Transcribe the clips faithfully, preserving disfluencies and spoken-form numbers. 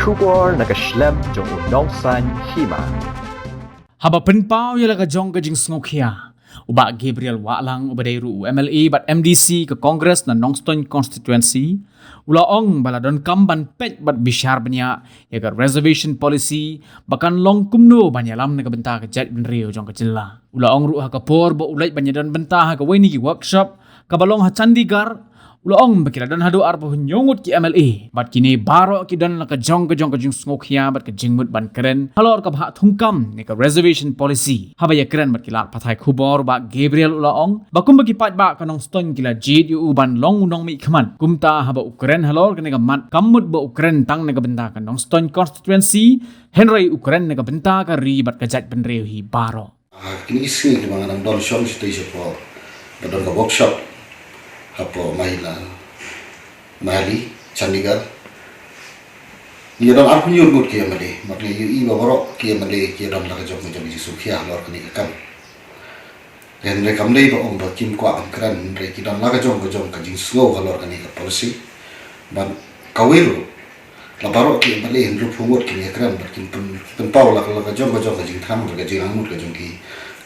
Khubor na ka shlem jong u Nongsaiñ Hima. Haba pynpaw ïa la ka jong ka jingsngewkhia, u Bah Gabriel Wahlang uba dei ruh u M L A bad M D C ka Congress na Nongstoiñ constituency, u la ong ba la donkam ban peit bad bishar bniah ïa ka reservation policy ba kan long kumno ban ïalam na ka bynta ka jaitbynriew jong ka jylla. U la ong ruh ha ka por ba u leit ban ïadon bynta ha kawei na ki workshop kaba long ha Chandigarh, u la ong ba ki la don haduh arphew hynñiew ngut ki M L A bad kine baroh ki don la ka jong ka jong ka jingsngewkhia bad ka jingmut ban kren halor ka bhah thungkam ne ka reservation policy. Haba ïakren bad ki lad pathai khubor, u Bah Gabriel u la ong ba kumba ki paidbah ka Nongstoiñ ki la jied ïa u ban long u nongmihkhmat, kumta haba u kren halor kane ka mat kam mut ba u kren tang na ka bynta ka Nongstoiñ constituency, hynrei u kren na ka bynta ka ri bad ka jaitbynriew hi baroh. Ah, kine ki sngi kiba nga dang don shong shatei shapoh ba don ka workshop hapoh Mahila Mahali, Chandigarh. Ngi don arphew hynñiew ngut ki M L A, bad nga ïohi ba baroh ki M L A ki don la ka jong ka jong ka jingsngewkhia halor kane ka kam. Hynrei kam dei ba ong ba kim kwah ban kren, hynrei ki don la ka jong ka jong ka jingsngew halor kane ka policy. Bad kawei ruh, la baroh ki M L A hynriewphew ngut kin ïakren bad kin pyn, pynpaw la ka, la ka jong ka jong ka jingthrang bad ka jingangnud ka jong ki,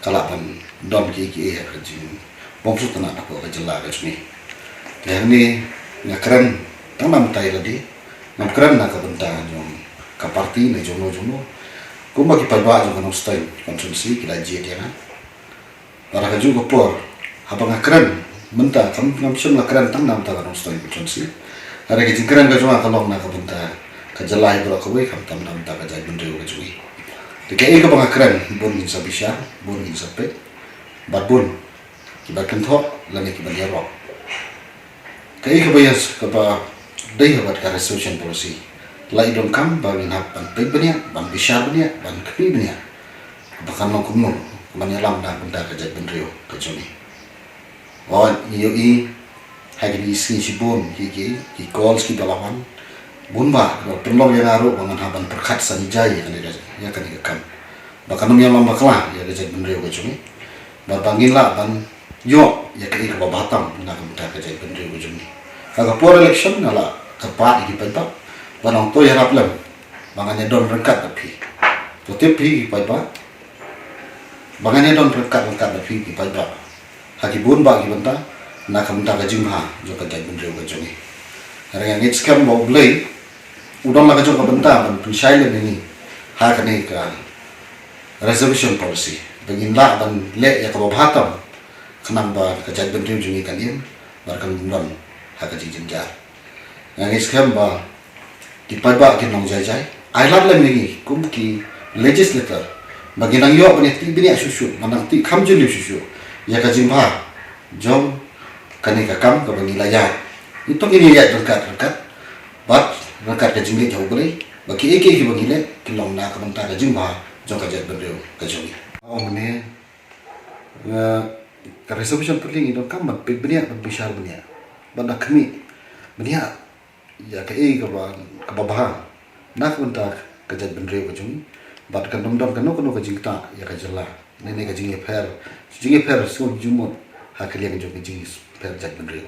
ka lah ban don ki, ki, eh, ka jingbymsngewtynnat hapoh ka jylla ka jong ngi. Te hangne nga kren tang na ka bynta ïa lade, ngam kren na ka bynta jong ka party ne jong no jong no. Kumba ki paidbah jong ka Nongstoiñ constituency ki la jied ïa nga. Bad ha kajuh ka por, haba nga kren mynta, kam, ngam shym la kren tang na ka bynta ka Nongstoiñ constituency. Hynrei ka jingkren ka jong nga ka long na ka bynta ka jylla hi baroh kawei, khamtam na ka bynta ka jaitbynriew ka jong ngi. Te kaei kaba nga kren, bun ngin sa bishar, bun ngin sa peit, bad bun kiba kynthoh lane kiba ïaroh. Kaei kaba ïa, kaba dei ha bad ka reservation policy, la i donkam ba ngin hap ban peit bniah, ban bishar bniah, ban khmih bniah ba kan long kumno ban ïalam na ka bynta ka jaitbynriew ka jong ngi. Hooid, ngi ïohi ha kine ki sngi shibun ki, ki, ki calls kiba la wan, bun ba kiba pynlong ïa nga ruh ba ngan hap ban pyrkhat sani jai ïa kane ka, ïa kane ka kam, ba kan ym ïalam bakla ïa ka jaitbynriew ka jong ngi. Bad ba ngin lah ban ïoh ïa kaei kaba bha tam na ka bynta ka jaitbynriew ka jong ngi. Ha ka por election nga la kyrpad ïa ki paidbah ba nang to ïarap lem ba ngan ïadon ryngkat bad phi. To tip phi ki paidbah ba ngan ïadon ryngkat ryngkat bad phi ki paidbah ha ki bun bah ki bynta na ka bynta ka jingbha jong ka jaitbynriew ka jong ngi. Hynrei nga ngeit skhem ba U Blei u don la ka jong ka bynta ban pynshai lem ïa ngi ha kane ka reservation policy ba ngin lah ban leh ïa kaba bha tam khnang ba ka jaitbynriew jong ngi kan im bad kan ym don ha ka jingjynjar. Nga ngeit skhem ba ki paidbah kin long jai jai. Ai lad lem ïa ngi kum ki legislator ba ngin nang ïoh ban ïatih bniah shuh shuh, ban nang tih kham jylliew shuh shuh ïa ka jingbha jong kane ka kam kaba ngi la ïaid. Ngi to ngin ïaid ryngkat ryngkat bad ryngkat ka jingleit jong U Blei ba kiei kiei kiba ngi leh kin long na ka bynta ka jingbha jong ka jaitbynriew ka jong ngi. Ong mynne, eh, ka reservation policy ngi donkam ban peit bniah, ban bishar bniah, ban da khmih bniah ïa kaei kaba, kaba bha na ka bynta ka jaitbynriew ka jong ngi. Bad kan ym don kano kano ka jingktah ïa ka jylla ne, ne ka jingïapher, jingïapher sngewbha jingmut ha ka liang jong ka jingïapher jaitbynriew.